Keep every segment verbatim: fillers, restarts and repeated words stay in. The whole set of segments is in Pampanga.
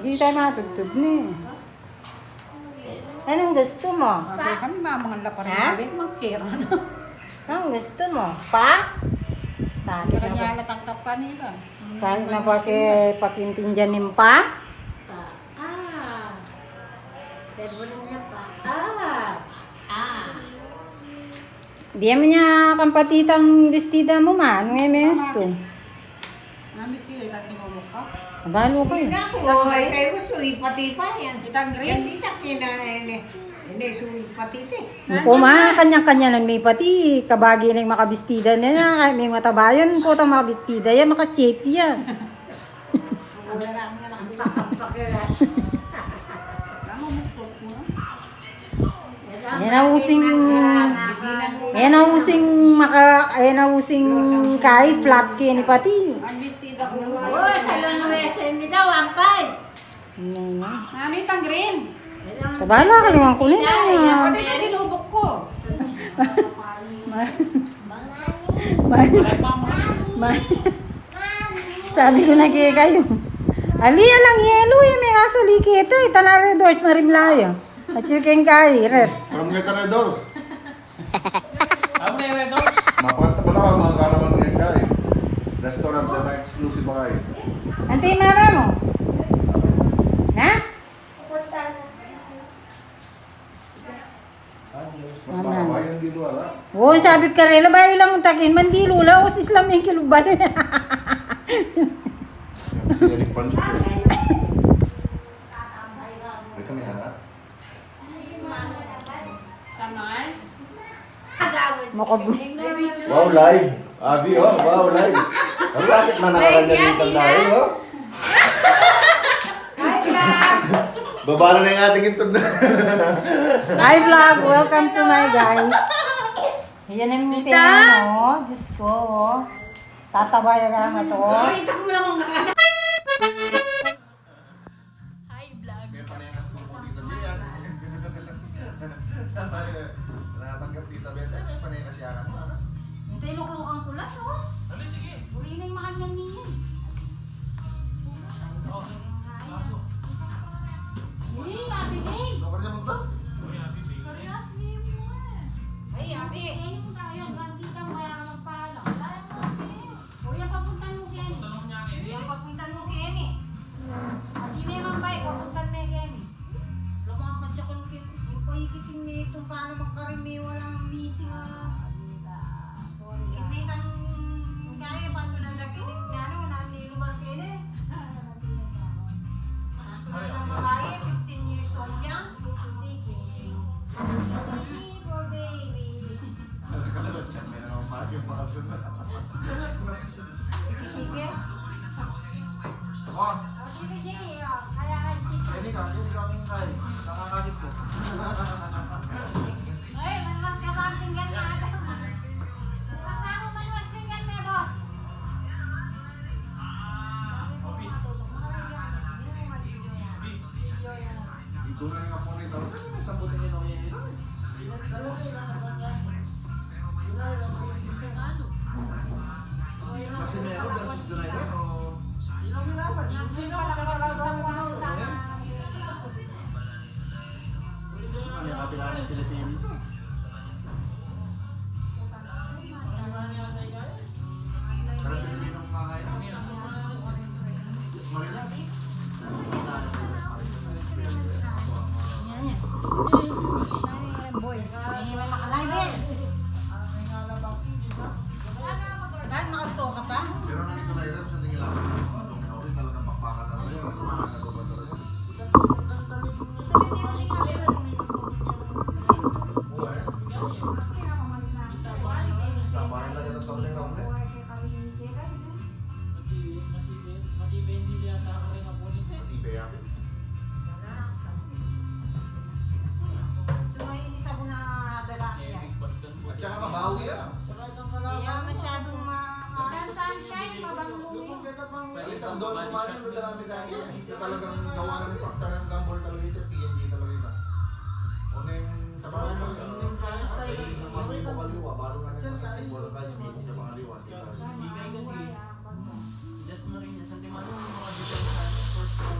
Di tayo matugtog ni. Anong gusto mo? Okay, kami mamangan la pa rin. Ha? Sabi, magkira na. Anong gusto mo? Pa? Sabi na kanya ba? Natangkap pa nila. Sabi na ba kay pakintindihan ning pa? Pa. Ah. Sabi niya pa. Ah. Ah. Bie mu nya kang pati itang bestida mu, ma. Nung e me gustu. Mami, sige, kasi bubuk ka. Abalo ka e. Hindi ako, ay, kayo gusto, ipati pa yan. Itang green? Hindi na kina, ini, ini, su, ipati te. Nanu, ma, kanya-kanya na me pati, kabage na ing makabestida na na, kaya me mataba yan, pota makabestida yan, maka-shape yan. Wala na, wala na. Yan ang using, yan ang using maka, yan ang using kai, flat keni pati. Ang bestida ko. Oh, sa lang U S M daw, ang five. Ano na? Mami, itang green. Tabala ka naman kunin. Yan, yan. Pati na sinubok ko. Ma-, ma-, ma-, sabi ko na kaya kayo. Ali, alang yelo, e me kasali keta, e. Tana Red Horse, marimla ya. Atyu keng kai, Red. From Red Horse. Ano na yung Red Horse? Mapakanta pa na, mga karaman ng kai. Restaurant na exclusive kai. Ante yung mama mo? Ha? Mama. Mama. Bayan, di luwala. Oo, sabi karela, bayu lang takin, mandilu la, o sislam yung kilubal. Kasi yan yung pansit ko. Ay, kami harap. Makab- Wow, live. Abi, oh, wow, live. Ang bakit na nakakanyan yung tanda yun, oh? Baba na na yung ating intod na. Hi, vlog. Welcome to my guys. Ayan ang Tita. Tingnan, oh. Diyos ko, oh. Tataba yung gama to, oh. Ay, takbo na mong kakana. Hi, vlog. May panekas ko po dito, Jay, ah. Natanggap dito, Bete, may panekas siya ka mo, ano? Ito, inuklukang kulas, oh. Dali, sige. Uri na yung makanyan niya. Oh, aso. Uy, Abi Gay. Loker niya magba? Uy, Abi Gay. Karyas niya mo, eh. Ay, Abi. Ay, yung tayo, ganti ka, kaya ka magpaalam. Tayo, Abi. O, yan papuntan mu keni. Papuntan mu keni. Yan papuntan mu keni. Ati ne man bay, papuntan me keni. Lama ka dya kung kin-, yung paigitin me itong kano magkarin me, walang missing, ah. Kin me tang kaya, paano na lagi ni, ano, nani lugar keni? Paano na babae, fifteen years old yan. Baby, poor baby. Talaga, may nangangahit yung baso na. Sige. Ako. O, sige, Jay, o. Kaya, Jay. Pwede ka, pwede ka ang hintay. Nakakakit ko. Uy, manuwas ka pa ang pinggan natin. Bukas na ako manuwas pinggan me, boss. Ito na nga po nito. Saan yung may sambutan niya na uya nito? Ano? Kasi meron versus driver o? Ano yung kabilaan ng Pilipino? Pero Pilipinong kumakain na. Mas Marinas. Yan, yan. Boys. Ini may makalay din. Lahat makagto ka pa? Pero nandito na ito, sa tingin lang. Talagang bakbakan na talaga. Mas mahal na doon talaga. Sabi niya, hindi nga, Sabayan na kita taon na yun, eh. Mati-, mati-, matibay ang dili yata ako rin ang pulis, eh. Matibay ako. Tsura yung isa ko na dala niya. Eh, bigpas ka po. At saka mabawi ka. Kaya masyadong ma-, Sunshine, mabango yun. Balik ang doon, kumain, ang dala ni Daddy, eh. Yung talagang gawa na nito, talagang gambol talaga ito, P N G talaga ito. O na yung, yung mas mo kaliwa, balo na yung mas mo kaliwa, guys, hindi na makaliwa, di ba? Bigay kasi, Dasmariñas, Santa Maria, yung mga dito sa first floor.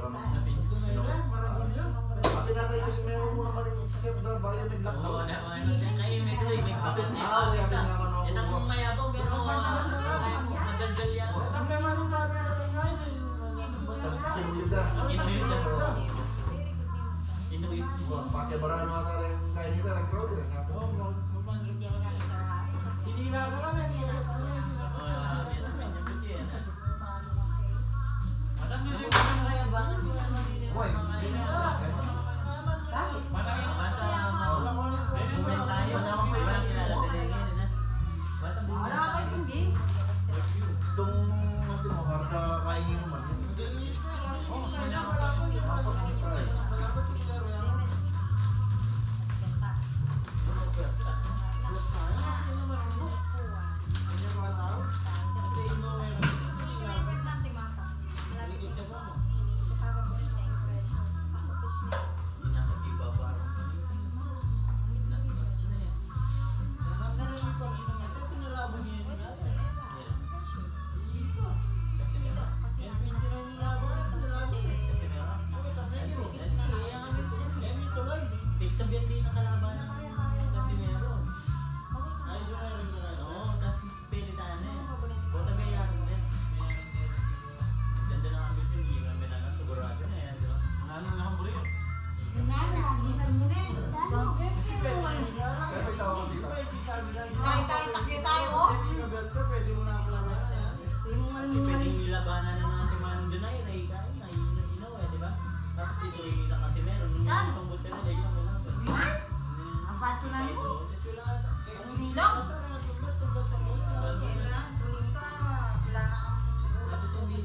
kami. Happy na tayo kasi may umura pa rin sa Sir Bar, bayo may lockdown. Oo, naman. Kayo may tuloy, may kapatid. Ah, wala, happy na naman ako. Itang mayabang, pero, ah, magalgal yan. Itang may manong bago na rin ngayon, eh. Kinuyog na. Kinuyog na. Kinuyog. Wah, pakibaraan mo ata rin, kain kita, nag-crowd, eh. Oo, mag-, mag-, Hinila ka lang, eh. Oo, yes, yes, yes. Wala ka yung hindi. Gustong, ano mo, harta kain mo man. Ibig sabihin, di na kalaban ng Casimero. Oo, tas pilitan na eh. Kota may yarin din. May yarin din. Ganda ng ambit yun, hindi naman na sigurado na yan, di ba? Nanalo na ang buri. Nanalo, kita mo na eh. Tayo, tayo, takyo tayo, oh. Pwede mo man. Kasi pwedeng nilabanan na ng ating manong Dunay, na ikain, na ino-ino, eh, di ba? Tapos ito, hindi na kasi meron. Nung isang buti na, dahil lang, wala pa. Yan? Ang patunan mo. Ang ilong.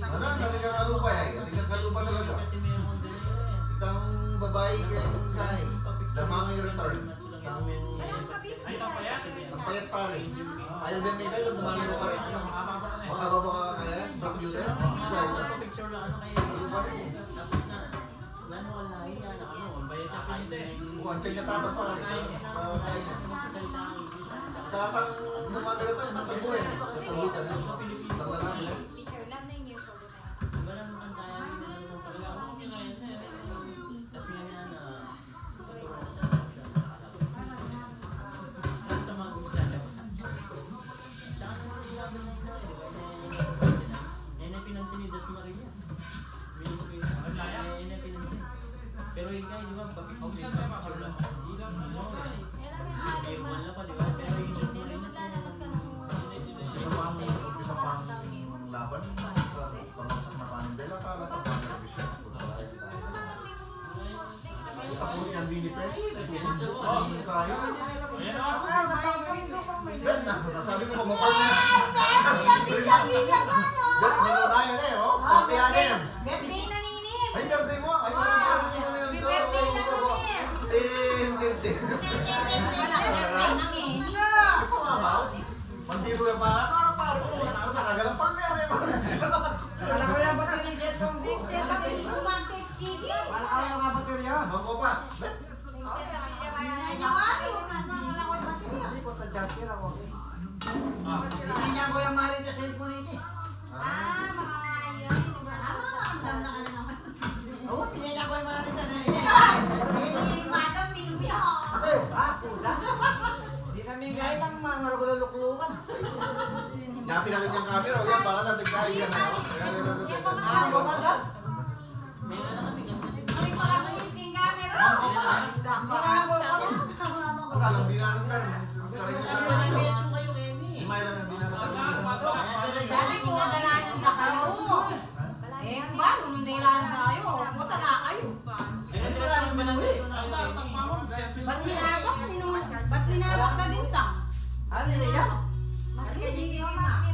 Wala, talagang kalupa, eh. Talagang kalupa talaga. Kasi meron Dunay, eh. Itang babae kaya yung kay, damang i-return. Itang Ay, tapayat? Tapayat, pare. Ayaw din may tayo, damang i-return. Makababa ka kaya, Doc Joseph? Hindi, ito. Picture lang, ano kaya? Ano pa rin, eh? Tapos na, nanu, wala, iya, na, ano, bayad sa pinto, eh. Kung ang tiyan niya tapas, pare. Ah, kaya niya. Tatang, damang i-return, natabuhin, eh. Natabuhin ka na. Talaga, eh. Teacher, love na yung years old na yun. Wala naman tayo, ano, talaga, ano, kinain na, eh. Kasi nga, ano, Yan ang pinansin ni Dasmariñas. Yan ang pinansin. Pero ikaw, di ba, papicture lang. Pero yung Dasmariñas, isa pang, isa pang laban, pamagsak na panin. Bela ka, lahat ang panin, bela ka. Tapos yan, binipes. Tayo. Bet na, sabi ko, pag mapal na. Bet, may na tayo na eh, oh. Papiya na yan. Birthday na ni Nin. Ay, birthday mo? Ay, birthday na yan. Birthday na ni Nin. Eh, hindi, hindi. Birthday na ni Nin. Hindi pa mamaos. Mandilo yung mga, ano, ano, pare? Nakagalang pang meron yung mga mandilo. Alam ko yan, ba't yung set pang Next set up is Roman Thanksgiving. Wala ka lang mga baterya. Bangko pa. Next set up is January. January. Hindi ko sa Justin ako. Hindi niya ko yung mahal yung cellphone nito eh. Ah, mga yun. Universal sa. Ang ganda ka na naman. Oo, pinili ko yung mga rin na eh. Ay, hindi, madam, minum yun. Ate, ha? Puta. Hindi kami kahit ang mga maragulong luklukan. Napin natin yung camera, o yan, baka natin kain yan, ha? Yan, yan, yan, yan. Ano ba ba? Kailangan tayo, puta na kayo. Ba't minabak? Minu-, ba't minabak na bintang? Ano na yan? Mas kaya di nga, ma.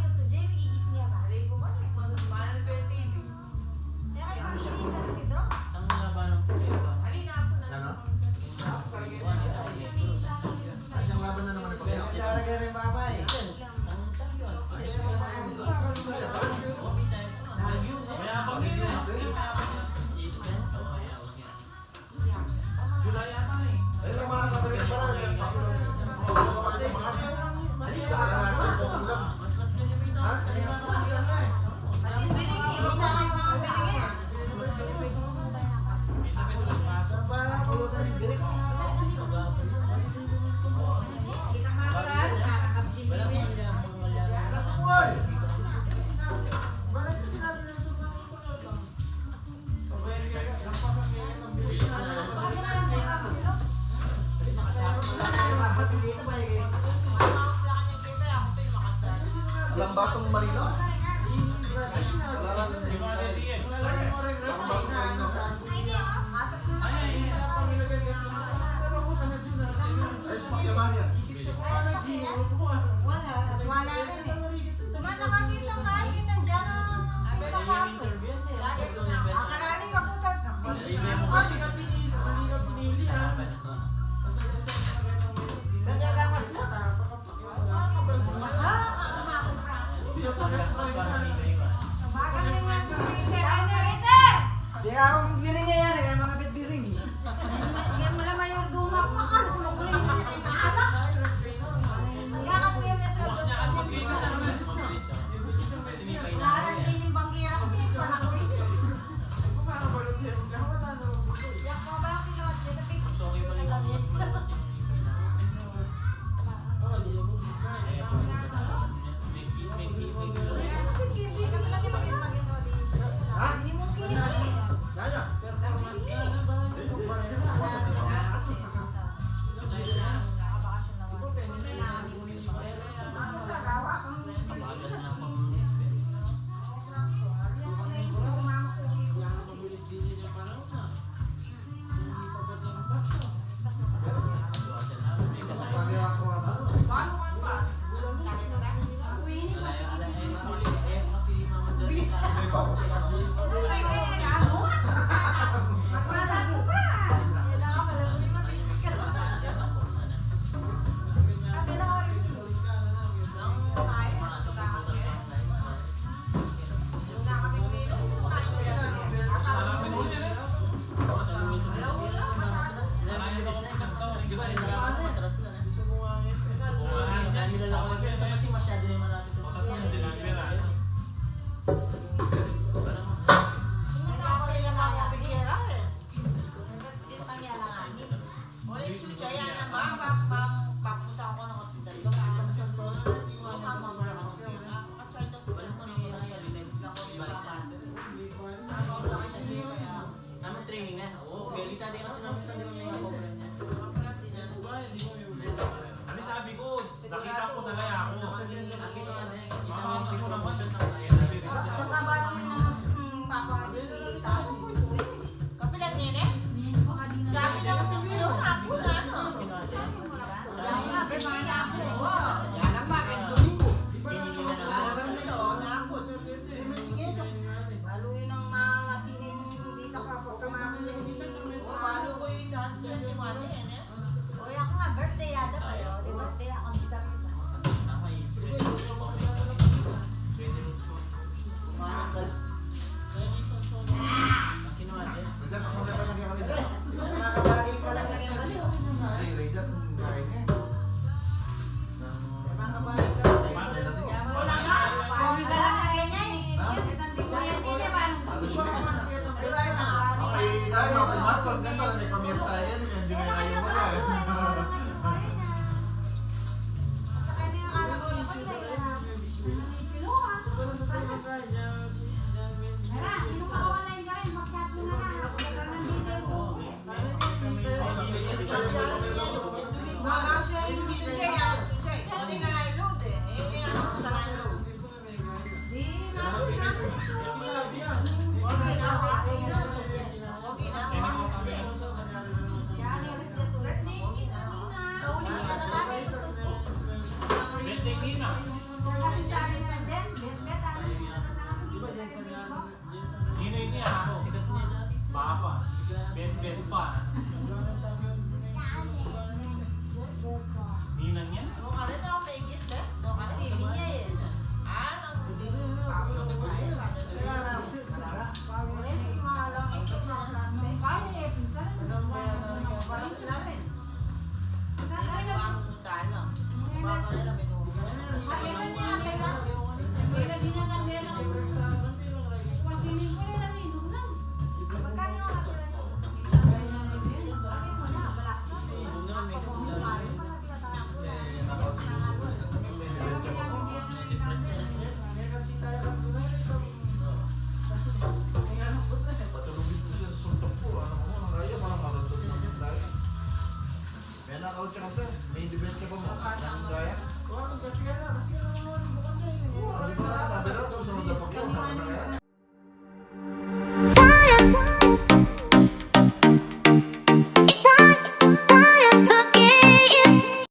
Ano? Asyang laban na naman ang pagkakasal. Walang basong malinaw. Walang basong malinaw. Ayos, pakiaman yan. Wala, at wala rin eh. Tuman, nakakita ka, ay, kita dyan ang, kita ka. Ang karami ka po, tag-, Di nga akong biring yan, kaya mga bitbiring. Yan mo lang, mayordomo ako, nakakulong ko lang yung anak. Ang gakat mo yung nasa loob. Parang din yung bangkira ko, yung panak ko yun. Yak pa ba, pinawat nila, pipis yung kalamis. Ha? Para